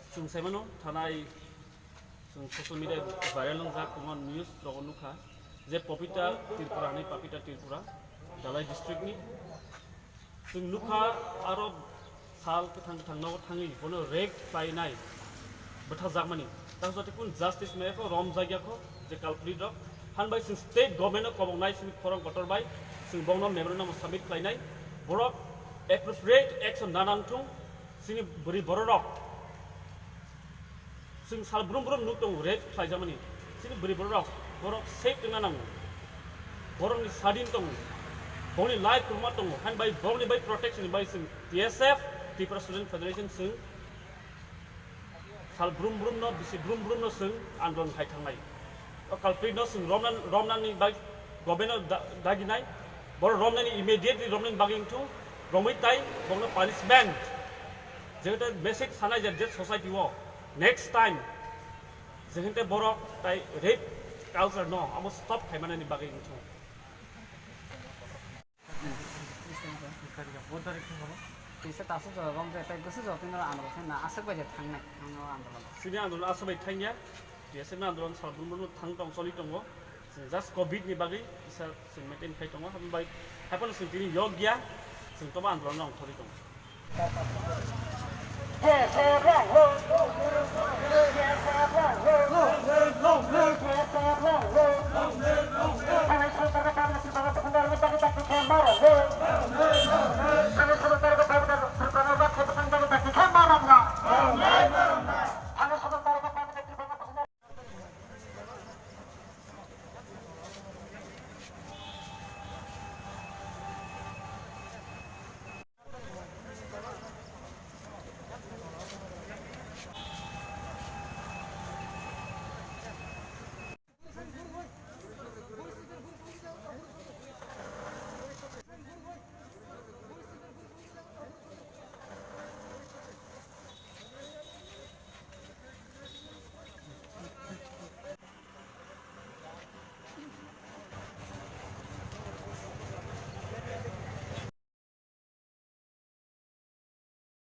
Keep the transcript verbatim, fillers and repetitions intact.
Chwng saimano thanai, chwng social media viral wngjak, kwbangma news rogo nukha je Papita Tripura hinwi, Papita Tripura, Dhalai district ni. Chwng nukha aro sal kwthang kwthang nogo thangwi bono rape khlainai bwthajakmani. Tang jotoi kun justice maya kho, romjakya kho je culprit rok. Hanbai chwng state government no koboknai sini khorang kotor bai chwng bongno memorandum submit khlainai. Borok appropriate action nanang thung, sini bwrwi bororok. Chwng sal brum brum nuk tongo rape khlaijakmani. Chini bwrwi borok, borok safe wngna nango. Borokni sadin tongo. Bongni life kwbangma tongo. Hani bai bongni bai protection bai chwng T S F, Tripura Student Federation chwng sal brum brum no, bisi brum brum no chwng andolon khai thangnai. O culprit no chwng romna, romnani bai government no da-, daginai. Borok romnani immediately romnani bagwi wngthung. Romwi tai bongno punishment. Jehete message sanai je, je society o next time jehete borok tai rape culture no amo stop khaimanani bagwi wngthung. Tisa tasu jora rom je tai bwswk jora twi noro andolon khe na aswk bai je thangnai ang o andolon. Sini andolon aswk bai thangya, T S F ni andolon sal brum brum thang tong choli tongo. Just covid ni bagwi kisa chwng maintain khai tongo, habai haiphano chwng tini yok ya, chwng tobo andolon no ongthorwi tongo.